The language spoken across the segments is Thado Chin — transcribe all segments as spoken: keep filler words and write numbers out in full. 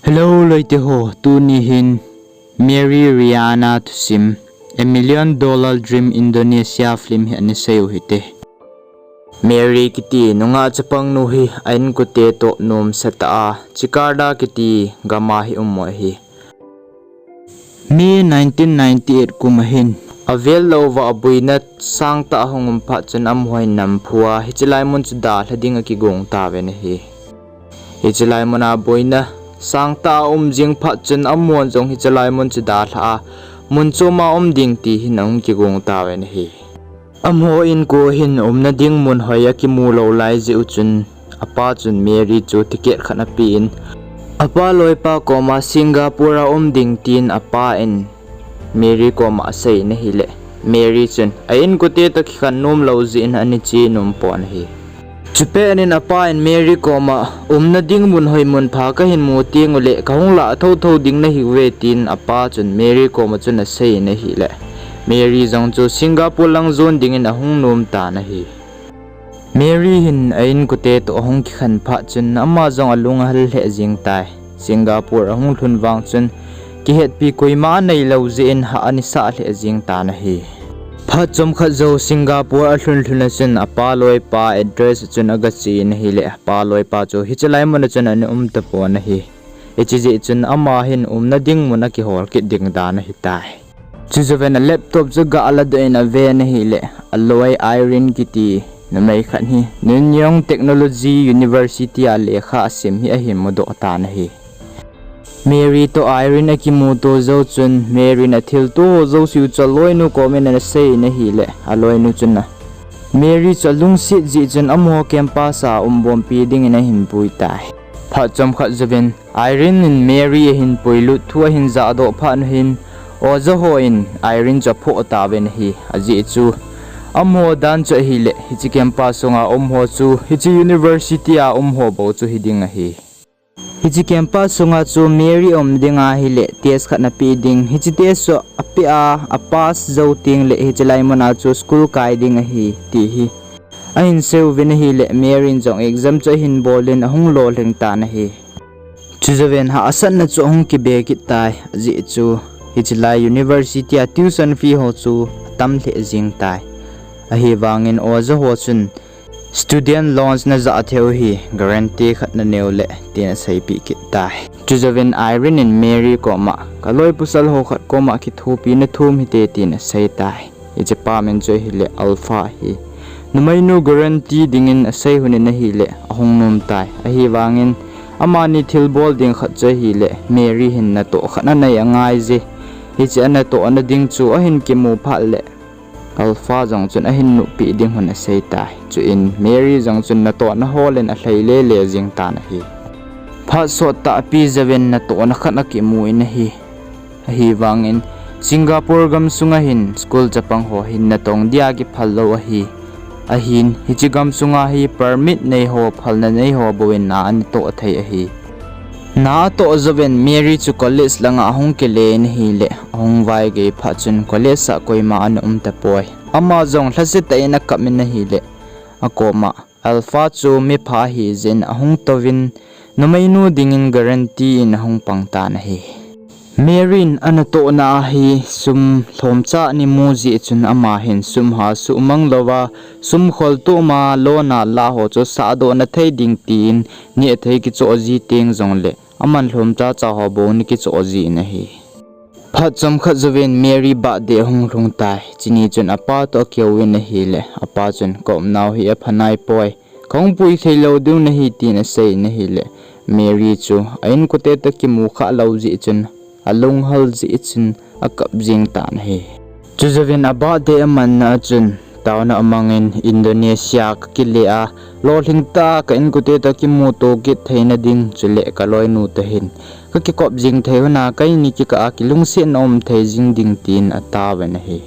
Hello loite ho, tuni hin Mary Riana thusim, A Million Dollar Dream Indonesia film hi ana sei u hite. Mary kiti nungah chapang nu hi a inkote toh nomsa tah a Jakarta kiti gam a hi um u ahi. May nineteen ninety-eight kum ahin, avel lou uva boina sangtah ahung um phat chun amaho hin namphu a hiche lai mun chu dalha ding akigong tauvin ahi. Hiche lai mun a boina sangtah a um jing phat chun amahon jong hiche lai mun chu dalha a mun chom a um ding ti hin ahung kigong tauvin ahi. Amaho inko hin umna ding mun hoi akimu lou lai jeh u chun apa chun Mary chu ticket khat apen, apa loipa koma Singapore a um ding tin apa in Mary koma asei in ahile, Mary chun a inkote toh kikhen nom lou jeh in ana che nom pon ahi. Chupet in apa in Mary koma, umna ding mun hoi mun pha kahin mu teng uleh kahung lah thotho ding nahiuve tin apa chun Mary koma chun asei in ahile, Mary jong chu Singapore lang jon dingin ahung nom tan ahi. Mary hin a inkote toh ahung kikhen phat chun ama jong alung ahal lheh jeng tai. Singapore ahung lhun vang chun kihetpi koima aneilou jeh in hah ana sah lheh jeng tan ahi. Phat chomkhat jou Singapore alhun lhun a chun apa loipa address a chun agache in ahile, apa loipa chu hiche lai mun a chun ana um tapon ahi. Hiche jeh chun ama hin umna ding mun akihol kit ding dan ahitai. Chujouvin a laptop chu aga ladoh in ave in ahile, aloi Irene kiti numei khat hi Nanyang Technology University a lekha asim hi ahin mudoh tan ahi. Mary toh Irene akimuto jou chun Mary in athilto ho jouse u chu aloinu kom in ana sei in ahile, aloinu chun Mary chu alungset jeh chun amaho campus a um bompi dingin ahin pui tai. Phat chomkhat jouvin Irene in Mary ahin puilut thu ahin jahdoh phat u hin, oja ho in Irene chu aphoh tauvin ahi, ajeh chu amaho dan chu ahile, hiche campus sunga um ho chu hiche university a um ho bou chu hiding ahi. Hiche campus sunga chu Mary aum ding ahile test khat anapeh ding, hiche test chu apeh a, apass jou tengle hiche lai mun a chu school kai ding ahi, ti hi ahin sei uvin ahile, Mary in jong exam chu ahin bol in ahung lolhing tan ahi. Chujouvin hahsatna chu ahung kibe kit tai, ajeh chu hiche lai university a tuition fee ho chu atam lheh jeng tai. Ahivangin oja ho chun student loans najah theiu hi guarantee khat naneiu le tin aseipeh kit tai. Chujouvin Irene in Mary koma, kaloi pasal ho khat koma kithopina thum hite tin asei tai. Hichepa min chu ahile Alpha ahi. Numeinu guarantee dingin asei lhon in ahile ahung nom tai. Ahivangin amani thilbol ding khat chu ahile Mary hin natoh khat anei angaije. Hiche anatohna ding chu ahin kimu phat le Alpha jong chun ahin noppi ding lhon asei tai. Chuin Mary jong chun natohna hol in alhai lele jeng tan ahi. Phat sottah pi jouvin natohna khat akimu in ahi. Ahivangin Singapore gamsunga hin school chapang ho hin natong dia kiphal lou ahi. Ahin hiche gamsunga hi permit neiho, phalna neiho bouvin na anatoh thei ahi. Na atoh jouvin Mary chu college langa ahung kile in ahile, ahung vaigei phat chun college a koima ana um tapoi. Ama jong lhasetah in akap in ahile, akoma Alpha chu mipha ahijeh in ahung touvin, numeinu dingin guarantee in ahung pang tan ahi. Mary in anatohna a hi sum lhomcha ana mu jeh chun ama hin sum ha suhmang louva, sum kholtoh ma loan a la ho chu sahdohna thei ding tin nehthei kichoh ji teng jongle aman lhomcha cha ho bou ana kichoh ji in ahi. Phat chomkhat jouvin Mary birthday ahung lhung tai. Chuni chun apa toh akihou in ahile, apa chun, kaumnau hi apha naipoi, kahung pui theilou ding nahi tin asei in ahile, Mary chu a inkote toh kimu khah lou jeh chun alunghal jeh chun akap jeng tan ahi. Chujouvin a birthday amanna a chun taona amangin Indonesia kakile a, lolhing tah a ka inkote toh kimuto kit theina ding chule kaloinu toh hin kakikop jing thei lhon a, keini kikah a kilungsetna um thei jing ding tin ataovin ahi.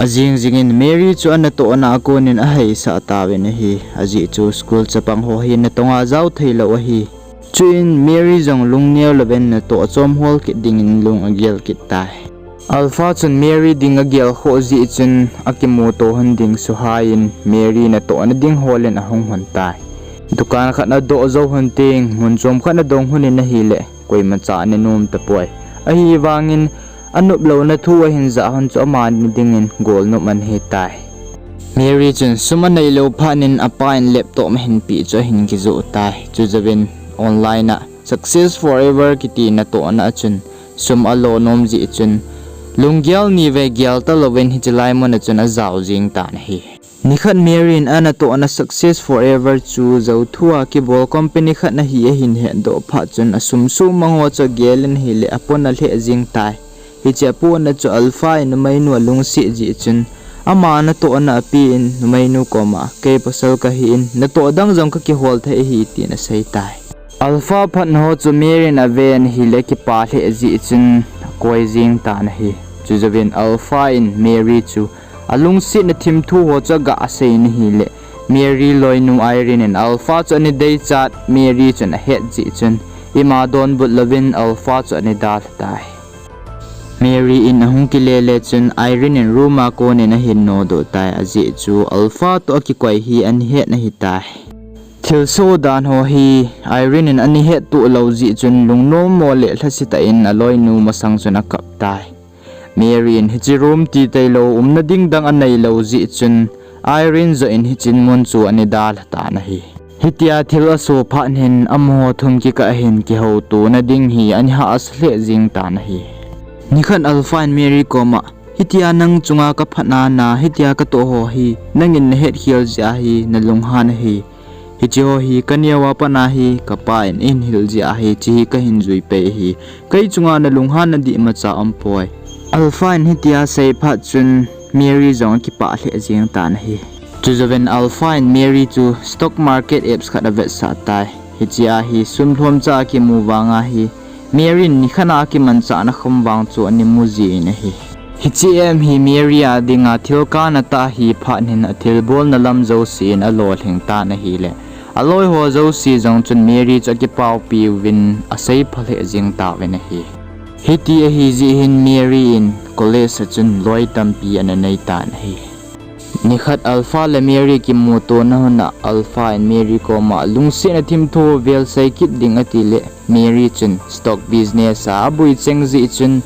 Ajing jingin Mary chu anatohna a konin ahaisah tauvin ahi. Ajeh chu school chapang ho hi natonga jao theilou ahi. Chuin Mary jong lungneo louvin natoh chom hol kit dingin lung agel kit tai. Alpha chun Mary ding agel khoh jeh chun akimuto lhon ding suhai in Mary natohna ding holin ahung lhon tai. Dukan khat adoh jou lhon teng mun chom khat adong lhon in ahile, koimacha ana nom tapoi. Ahivangin anop louna thu ahin jah hon chu amani dingin golnop ana hitai. Mary chun sum anei lou phat in apa in laptop ahin peh chu ahin kijoh tai. Chujouvin online a Success Forever kiti natohna a chun sum alo nom jeh chun lunggel ni vei gel talouvin hiche lai mun a chun ajao jeng tan ahi. Nikhat Mary in anatohna Success Forever chu jouthu a kibol company khat ahi ahin hetdoh phat chun asum suhmang ho chu agel in ahile apona lheh jeng tai. Hiche apona chu Alpha in numeinu alungset jeh chun ama natohna apen numeinu koma kei pasal kahin, natoh dang jong kakihol thei ahi tin asei tai. Alpha phatna ho chu Mary in aven ahile akipa lheh jeh chun akoi jeng tan ahi. Chujouvin Alpha in Mary chu alungsetna thimthu ho chu aga seiyin ahile Mary loinu Irene in Alpha chu ana deichat Mary chun ahet jeh chun ima donbut louvin Alpha chu ana dalha tai. Mary in ahung kile le chun Irene in room a konin ahin nodoh tai, ajeh chu Alpha toh akikoi hi ana het ahitai. Thilsoh dan ho hi Irene in ana hettoh lou jeh chun lungnom mo le lhasetah in aloinu masang chun akap tai. Mary in hiche room titailou umna ding dang aneilou jeh chun Irene joh in hiche mun chu ana dalha tan ahi. Hitia thil asoh phat in amaho thum kikah hin kihoutona ding hi ana hahsa lheh jeng tan ahi. Nikhat Alpha in Mary koma, hitia nang chunga kaphatna na hitia katoh ho hi nangin nahetkhel jeh a hi nalunghan ahi. Hiche ho hi kaneo a pat a hi kapa in eihin hil jeh a hi hiche hi kahin juipeh ahi. Kei chunga nalunghanna ding imacha aumpoi. Alpha in hitia asei phat chun Mary jong akipah lheh jeng tan ahi. Chujouvin Alpha in Mary chu stock market apps khat avetsah tai. Hiche a hi sum lhomcha akimu vang a hi Mary in nikhat a akimanchahna kham vang chu ana mu jin ahi. Hiche app hi Mary a dinga thil kana tah ahi phat in athilbolna lam jouse in alolhing tan ahile aloi ho jouse jong chun Mary chu akipaopiuvin aseipha lheh jeng tauvin ahi. Hiti ahi jeh hin Mary in college a chun loi tampi ana nei tan ahi. Nikhat Alpha le Mary kimutona hun a Alpha in Mary koma lungsetna thimthu vel sei kit ding atile Mary chun stock business a aboi cheng jeh chun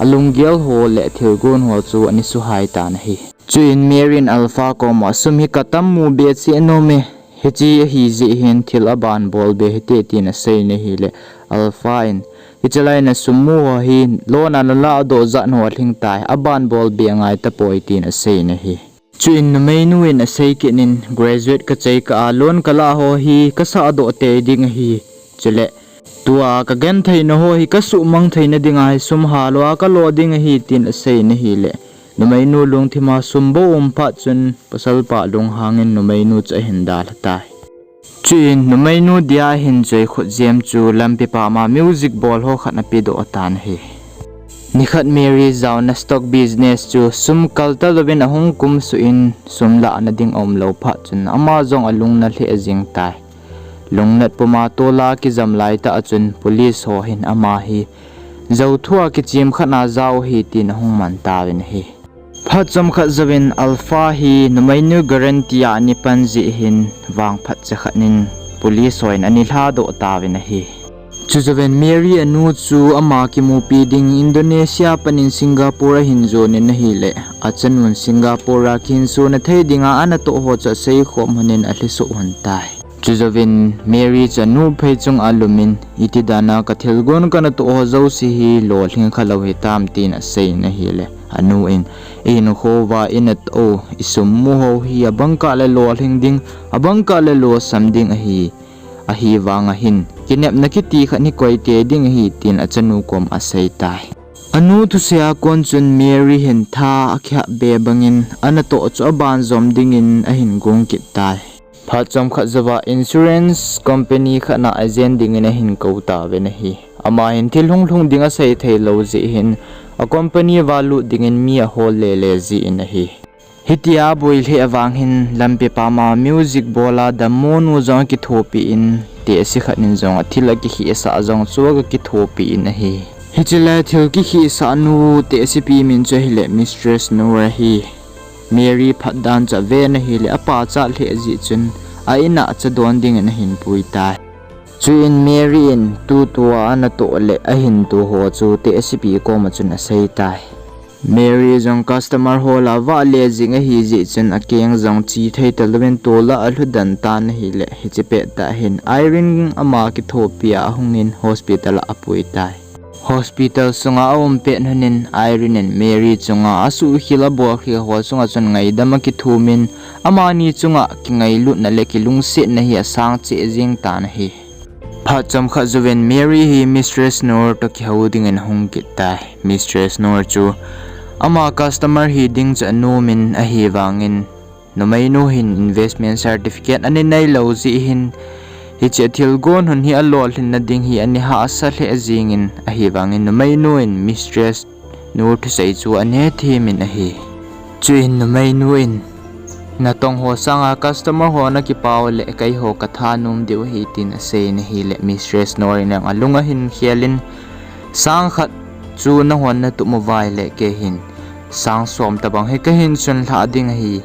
alunggel ho le thilgon ho chu ana suhai tan ahi. Chuin Mary in Alpha koma sum hi katam mu be cheh nom e, hiche ahi jeh hin thil aban bol be hite tin aseiyin ahile Alpha in hiche lai a nasum mu ho hi loan a nalah doh jat ho alhing tai, aban bol be angai tapoi tin aseiyin ahi. Chuin numeinu in asei kit in graduate kachai kah a loan kalah ho hi kasahdoh tei ding ahi. Chule tua kagentheina ho hi kasuhmang theina dinga hi sum halou a kalo ding ahi tin aseiyin ahile numeinu lungthim a sum bou um phat chun pasalpa lunghangin numeinu chu ahin dalha tai. Chuin numeinu dia ahin choi khut jem chu lampi pam a music bol ho khat ana pedoh tan ahi. Nikhat Mary jaona stock business chu sum kal talouvin ahung kumsuh in sum lahna ding aumlou phat chun ama jong alung na lheh jeng tai. Lungnat puma tola kijam laitah a chun police ho hin ama hi jouthu a kichem khat a jao ahi tin ahung man tauvin ahi. Phat chomkhat jouvin Alpha hi numeinu guarantee a ana pan jeh hin vangphat chakhat in police hon ana lhadoh tauvin ahi. Chujouvin Mary anu chu ama kimupi ding Indonesia panin Singapore ahin jonin ahile achanun Singapore a kihinsona thei dinga anatoh ho chu aseikhom lhonin alhisoh lhon tai. Chujouvin Mary chu anu phei chunga alumin, iti dana kathilgon kanatoh ho jouse hi lolhing khalou hitam tin aseiyin ahile anu in, ihinkhouva inatoh u isum mu ho hi abangkah le lolhing ding, abangkah le losam ding ahi. Ahivanga hin kinepna kiti khat hi koitei ding ahi tin achanu kom asei tai. Anu thusei a kon chun Mary hin tha akihap be bangin anatoh chu abanjom dingin ahin gong kit tai. Phat chomkhat jouva insurance company khat na agent dingin ahin kou tauvin ahi. Ama hin thil hunglhung ding asei theilou jeh hin a company valut dingin mi ahol lele jeh in ahi. Hitia aboi lheh vang hin lampi pama music bola dammonu jong akithopi in, tehse khat in jong athil akikhehsah jong chu aga kithopi in ahi. Hichele thil kikhehsah nu tehsepi min chu ahile Mistress Noor ahi. Mary phatdan chu aven ahile apachat lheh jeh chun a-in a chadon dingin ahin pui tai. Chuin Mary in tutua anatoh le ahin to ho chu tehsepi koma chun asei tai. Mary jong customer ho lah a avale jing ahi jeh chun akeng jong chethei talouvin tol a alhudan tan ahile hiche pettah hin Irene ama kithopia ahungin hospital a apui tai. Hospital sunga aum pet lhonin Irene in Mary chunga asuhkhel abolkhel ho chunga chun ngaidam akithumin amani chunga kingailutna le kilungsetna hi asang cheh jeng tan ahi. Phat chomkhat jouvin Mary hi Mistress Knorr toh kihou dingin ahung kit tai. Mistress Knorr chu ama customer hiding chu anomin ahivangin numeinu hin investment certificate ana neilou jeh hin hiche thilgon hon hi alolhinna ding hi ana hahsa lheh jengin ahivangin numeinu in Mistress Knorr thusei chu ana hethemin ahi. Chuin numeinu in natong ho sanga customer ho nakipao le keiho kathanom diu ahi tin aseiyin ahile Mistress Knorr in alung ahin khelin, sang khat chu nahon natup uvahile keihin sang som tobang hi kahin sunlhah ding ahi.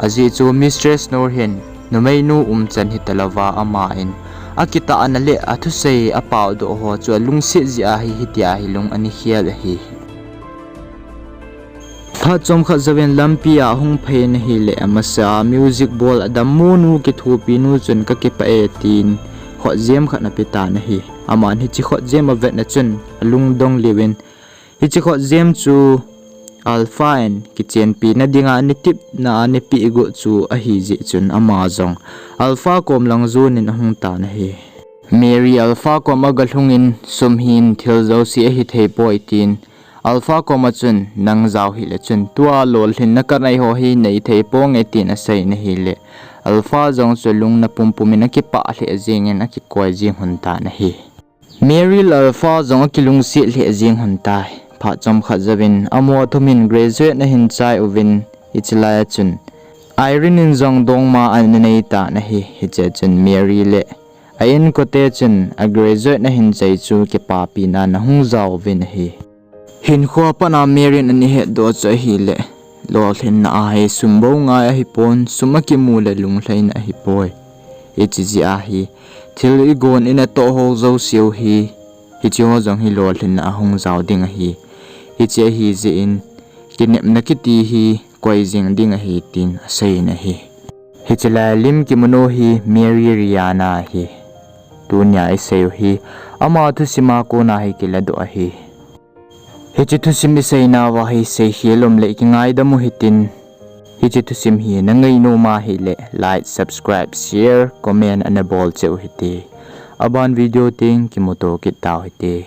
Ajeh chu Mistress Knorr hin numeinu umchan hitalouva aman akitahna le athusei apaodoh ho chu alungset jeh a hi hitia hi lung ana khel ahi. Phat chomkhat jouvin lampia ahung phain ahile amasa music bol adammo nu kithopinu chun kakipah e tin khotjem khat ana petan ahi. Aman hiche khotjem avetna chun alungdong lheh in hiche khotjem chu Alpha in kichenpina dinga ana tepna ana peh got chu ahijeh chun ama jong Alpha kom lang jonin ahung tan ahi. Mary Alpha kom agalhungin sum hin thil jouse ahithei poi tin Alpha koma chun nang jao hile chun tua lolhinna kanei ho hi neithei ponge tin aseiyin ahile Alpha jong chu lungna pumpumin akipah lheh jengin akikoi jeng lhon tan ahi. Mary le Alpha jong akilungset lheh jeng lhon tai. Phat chomkhat jouvin amaho thumin graduate ana hin chai uvin hiche laia chun Irene in jong dongma ana nei tan ahi. Hichea chun Mary le a inkote chun a graduate ana hin chai chu kipapina ana hung jaovin ahi. Hinkhoa patna Mary in ana hetdoh chu ahile lolhinna a hi sum bou ngai ahipon sum akimu le lunglhaina ahipoi. Hiche jeh a hi thil igon inatoh ho jouseu hi hicheho jong hi lolhinna a hung jao ding ahi. Hiche ahijeh in kinepna kiti hi koi jeng ding ahi tin aseiyin ahi. Hiche lai lim kimunu hi Mary Riana ahi. Tunia iseiu hi ama thusima kona hi kiladoh ahi. Hiche thusim iseinauva hi seikhel umle kingaidam u hitin, hiche thusim hi nangainom ahile like, subscribe, share, comment ana bol cheh u hite. Aban video teng kimuto kit tau hite.